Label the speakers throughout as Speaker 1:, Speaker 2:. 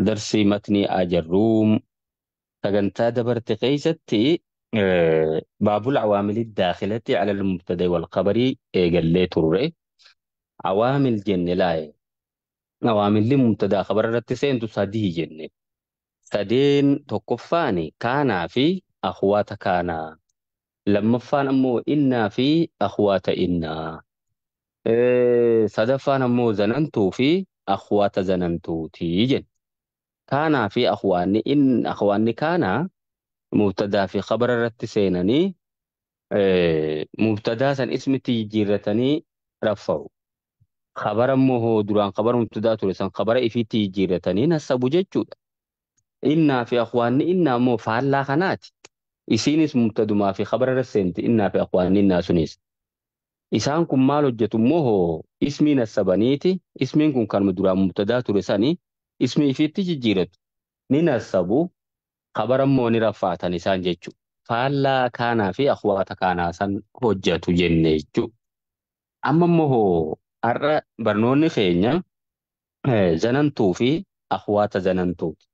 Speaker 1: Darsii matnii ajarruum sagantaa dabarte keeysatti baabul awaamili daakhilatti ala almubtada'i wal khabarii eegallee turre. Awaamil jenne laaye. Awaamilli mubtadaa khabara irratti seentu sadii jenne. Sadeen tokkoffaani kaanaa fi akhwaata kaanaa. Lammaffaan ammoo innaa fi akhwaata innaa. Sadaffaan ammoo zanantuu fi akhwaata zanantuutii jenne. Kaanaa fi akhwaanni in akhwaanni kaanaa mubtadaa fi khabara irratti seenanii mubtadaa san ismitti jijjiirratanii raffa'u. Khabara immoo hoo duraan khabara mubtadaa ture san khabara ifiitti jijjiirratanii nassabu jechuudha. Innaa fi akhwaanni innaa immoo faallaa kanaati. Isiinis mubtadumaa fi khabara irra seenti innaa fi akhwaanni innaa sunis. Isaan kun maal hojjetu immoo hoo ismii nassabaniiti. Ismiin kun kanuma duraan mubtadaa ture sani ismii ifiitti jijjiiratu. Ni nassabu khabara immoo ni raffaatan isaan jechuudha. Faallaa kaanaa fi akhwaata kaanaa san hojjetu jenne jechuudha. Amma immoo hoo har'a barnoonni keenya zanantuu fi akhwaata zanantuuti.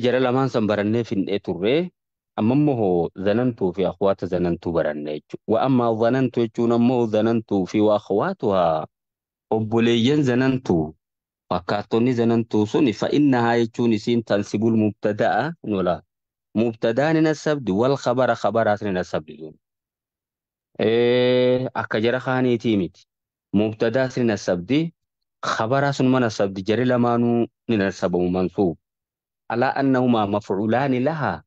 Speaker 1: Jara lamaan san barannee finnee turre amma immoo hoo zanantuu fi akhwaata zanantuu baranne jechuudha. Wa ammaa zanantu jechuun ammoo zanantuu fi wa akhwaatuhaa obboleeyyan zanantuu fakkaattonni zanantuu suni fa'innahaa jechuun isiin tansibul mubtada'a nola. Mubtadaa ni nasabdi wal khabara khabaraas ni nasabdi sun. Akka jara kaaniitii miti. Mubtadaas ni nasabdi khabaraas numa nasabdi jari lamaanuu ni nasabamu mansuub. Alaa annahumaa mafcuulaani lahaa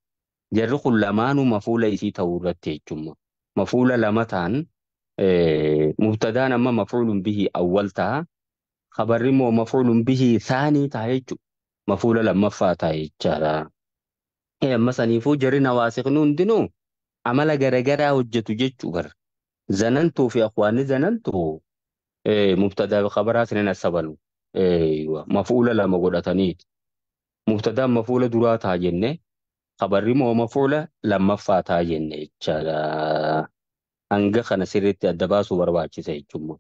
Speaker 1: jarri kun lamaanuu mafuula isii ta'uu irratti jechuudha. Mafuula lama ta'an mubtadaan amma mafcuulun bihi awwal ta'a. Khabarri immoo mafcuulun bihi saanii ta'a jechuudha. Mafuula lammaffaa ta'a jechaadha. Amma saniifuu jarri nawaasiqni hundinuu amala garagaraa hojjetu jechuu bara. Zanantuu fi akhwaanni zanantuu mubtadaa fi khabaraas ni nasabanu. Mafuula lama godhataniiti. Mubtadaan mafuula duraa ta'a jenne khabarri immoo mafuula lammaffaa ta'a jenne jechaadha. Hanga kana sirriitti adda baasuu barbaachisa jechuudha.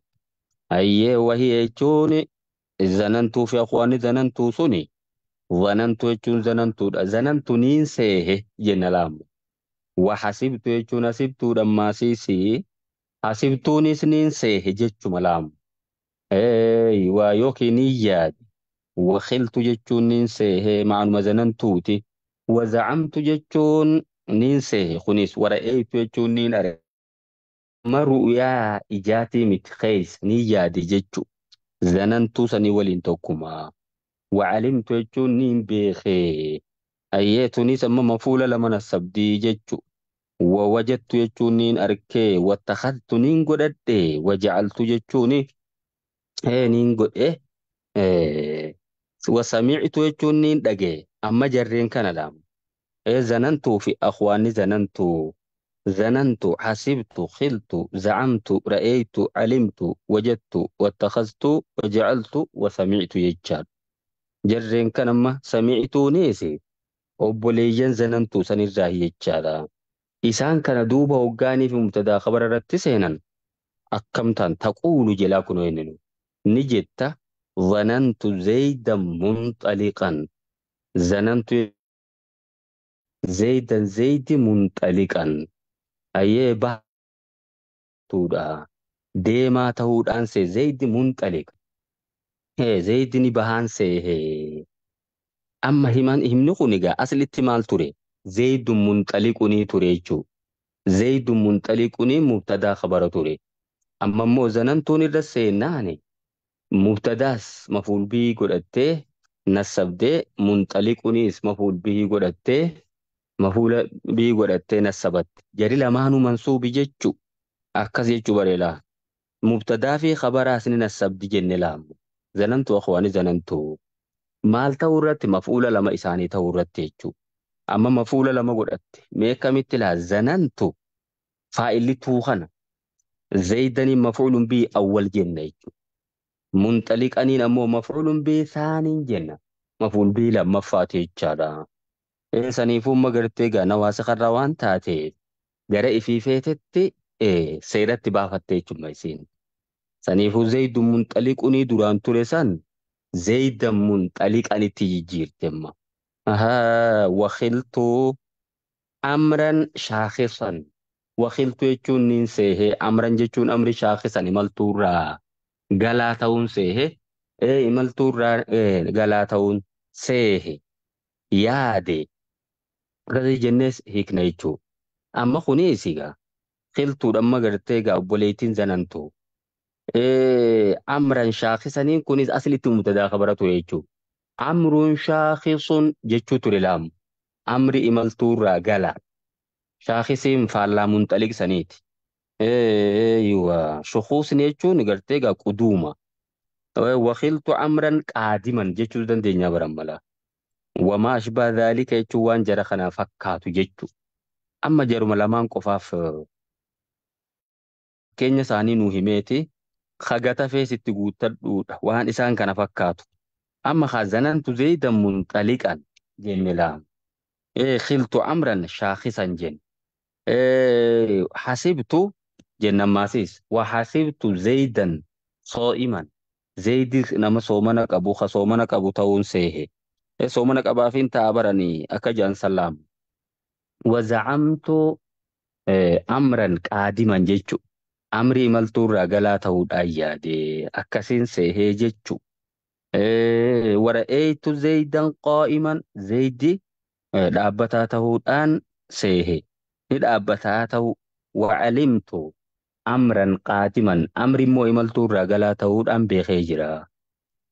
Speaker 1: Hayyee wahii jechuun zanantuu fi akhwaanni zanantuu suni zanantuu jechuun zanantuudha. Zanantu niin seehe jenna laamu. Wa hasibtu jechuun hasibtuudha maasiisii hasibtuunis niin seehe jechuma laamu. Waa yookiin niin yaade. Wakhiltu jechuun niin seehe ma'anuma zanantuuti. Wa zacamtu jechuun niin seehe kunis wara'eeytu jechuun niin are. Amma ru'yaa ijaatii miti keessa niin yaade jechu. Zanantuu sanii waliin tokkuma. Wacalimtu jechuun niin beekee. Ayyee tunis amma mafuula lama nasabdii jechu. Wawajattu jechuun niin arkee. Wattakhadtu niin godhadhe. Wajacaltu jechuun niin godhe. Wasamiictu jechuun niin dhagee. Amma jarreen kana lama. Zanantuu fi akhwaanni zanantuu. Zanantu, hasibtu, khiltu, zacamtu, ra'eeytu, calimtu, wajadtu, wattakhaztu, wajacaltu, wasamiictu jechaadha. Jarreen kan amma samiictuunis obboleeyyan zanantuu sanirraa jechaadha. Isaan kana duuba hoggaanii fi mubtadaa khabara irratti seenan akkam ta'an taquulu jedhaa kunoo inni nu. Ni jetta zanantu zaydan munxaliqan. Zanantu zaydan zaydi munxaliqan. Ayyee baatuudha. Deemaa ta'uudhaan see zaydi munxaliq. Zaydi ni bahaan see. Amma himni kun egaa aslitti maal ture? Zaydun munxaliqunii ture jechuudha. Zaydun munxaliqunii mubtadaa khabara ture. Amma immoo zanantuun irra seennaani mubtadaas mafuul bihii godhattee nassabdee munxaliquniis mafuul bihii godhattee mafuula bihii godhattee nassabatte. Jari lamaanuu mansuubi jechuu akkas jechuu bareelaa. Mubtadaa fi khabaraas ni nassabdi jenne laamu. Zanantu akhwaani zanantu. Maal ta'uu irratti mafuula lama isaanii ta'uu irratti jechuudha. Amma mafuula lama godhatte mee akkamitti laa zanantu faa'illi tuu kana zaydaniin maf'uulun bihi awwal jenna jechuudha. Munxaliqaniin ammoo maf'uulun bihi saaniin jenna. Maf'uul bihi lammaffaati jechaadha. Saniifuu amma gartee egaa nawaasikarraa waan taateef gara ifii feetetti seeratti baafatte jechuudha isiin. Saniifuu zaydun munxaliqunii duraan ture san Zaydan munxaliqanitti jijjiirte amma. Ahaa, wakhiltu amran shaakhisan. Wakhiltu jechuun niin seehee, amran jechuun amri shaakhisan imaltuurraa galaa ta'uun seehe, imaltuurraa galaa ta'uun seehe, yaade. Akkasii jennees hiikna jechuudha. Amma kunis egaa khiltuudha amma gartee egaa obboleettiin zanantu. Amran shaakhisaniin kunis aslitti mubtadaa khabara ture jechuudha. Amruun shaakhisun jechuu ture laamu. Amri imaltuurraa gala. Shaakhisiin faallaa munxaliq saniiti. Eeywa shukuusni jechuun gartee egaa quduuma. Wakhiltu amran qaadiman jechuu dandeenya baran mala. Wamaa ashbaa dhaalika jechuun waan jara kana fakkaatu jechu. Amma jaruma lamaan qofaaf fakkeenya isaanii nuu himeeti hagata feesitti guuttadhuudha waan isaan kana fakkaatu. Amma khazanantu zaydan munxaliqan jenne laam. Khiltu amran shaakhisan jenne. Hasibtu jenna ammasis wa hasibtu zaydan soo'iman. Zaydi nama soomana qabu ka soomana qabu ta'uun seehe. Soomana qabaafiin ta'a baranii akka jedhan salaam. Wa zacamtu amran qaadiman jechu. Amri imaltuurraa galaa ta'uudhaan yaade akkasiin seehee jechu. Wara'eeytu zaydan qaa'iman zaydi dhaabbataa ta'uudhaan seehe. Ni dhaabbataa ta'u. Wacalimtu amran qaadiman amri immoo imaltuurraa galaa ta'uudhaan beekee jira.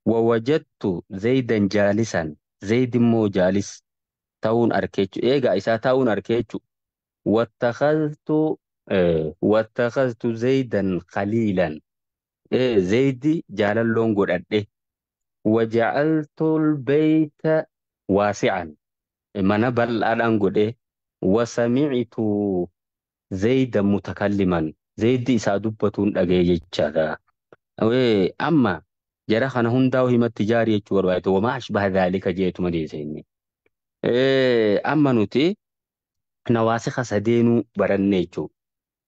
Speaker 1: Wawajadtu zaydan jaalisan zaydi immoo jaalis ta'uun arkeechu eegaa isaa ta'uun arkeechu. Wattakhaztu zaydan khaliilan zaydi jaalalloon godhadhe. Wajacaltu lbeyta waasi'an mana bal'aadhaan godhe. Wasamictu zaydan mutakalliman zaydi isaa dubbatuun dhagee jechaadha. Amma jara kana hundaa'u himatti jaarii jechuu barbaade wamaa ashbaha dhaalika jeetuma deese inni. Amma nuti nawaasikha sadeenuu baranne jechuudha.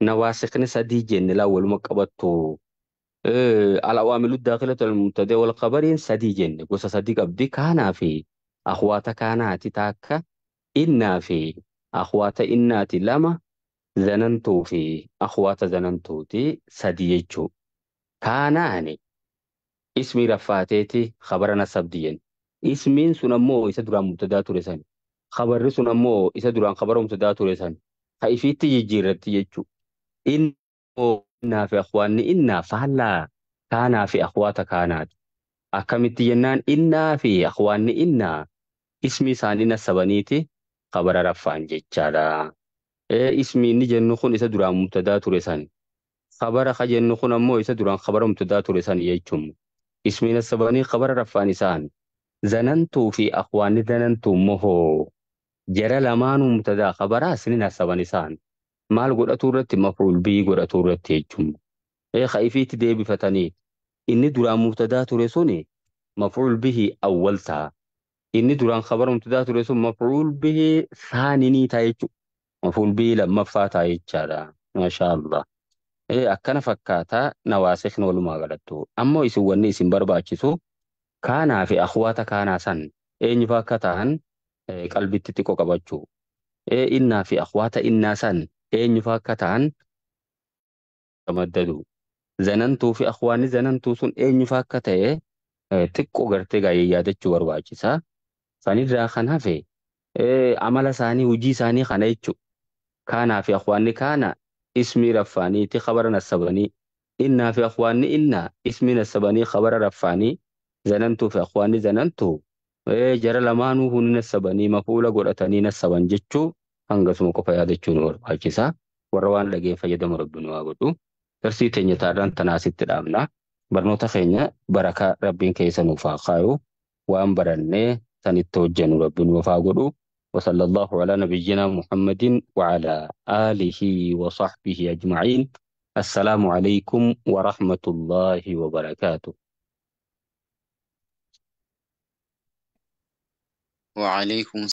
Speaker 1: Nawaasikni sadii jenne laa waluma qabattu. Al-awaamilu daakilatu al-mubtada wal khabariin sadii jenne gosa sadii qabdi kaanaa fi akhwaata kaanaati taakka innaa fi akhwaata innaati lama zanantuu fi akhwaata zanantuuti sadii jechuudha. Kaanaani ismii raffaateeti khabara nasabdi jenne. Ismiin sun ammoo isa duraan mubtadaa ture sani. Khabarri sun ammoo isa duraan khabara mubtadaa ture sani. Ka ifiitti jijjiirratti jechuudha. Innaa fi akhwaanni innaa faallaa kaanaa fi akhwaata kaanaati. Akkamitti jennaan innaa fi akhwaanni innaa ismi isaanii nasabaniiti khabara raffaan jechaadha. Ismi inni jennu kun isa duraan mubtadaa ture sani. Khabara ka jennu kun ammoo isa duraan khabara mubtadaa ture sani jechuun. Ismi nasabanii khabara raffaan isaan. Zanantuu fi akhwaanni zanantuu immoo jara lamaanuu mubtadaa khabaraas ni nasaban isaan. Maal godhatu irratti maf'uul bihi godhatu irratti jechuun. Ka ifiitti deebifatanii inni duraan mubtadaa ture suni maf'uul bihi awwal ta'a. Inni duraan khabara mubtadaa ture sun maf'uul bihi saaninii ta'a jechuudha. Maf'uul bihi lammaffaa ta'a jechaadha. Maashaa Allah. Akkana fakkaataa nawaasikni walumaa galattu. Ammoo isin wanni isin barbaachisu kaanaa fi akhwaata kaanaa san eenyufaa akka ta'an qalbitti xiqqoo qabachuu. Innaa fi akhwaata innaa san eenyufaa akka ta'an maddadu. Zanantuu fi akhwaanni zanantuu sun eenyufaa akka ta'e xiqqoo gartee gaa'ee yaadachuu barbaachisa. Sanirraa kan hafe amala isaanii hojii isaanii kana jechuudha. Kaanaa fi akhwaanni kaana ismii raffaaniiti khabara nasabanii. Innaa fi akhwaanni innaa ismii nasabanii khabara raffaanii. Zanantuu fi akhwaanni zanantuu jara lamaanuu huni nasabanii mafuula godhatanii nasaban jechuu hangasuma qofa yaadachuu nu barbaachisa. Warra waan dhageen fayyadamu rabbi nu haa godhu. Darsii teenya taadhaan tanaasitti dhaabna. Barnoota keenya barakaa rabbiin keessa nuuf haa kaayu. Waan barannee sanitti hojjennu rabbi nuuf haa godhu. وصلى الله على نبينا محمد وعلى آله وصحبه أجمعين. السلام عليكم ورحمة الله وبركاته.
Speaker 2: وعليكم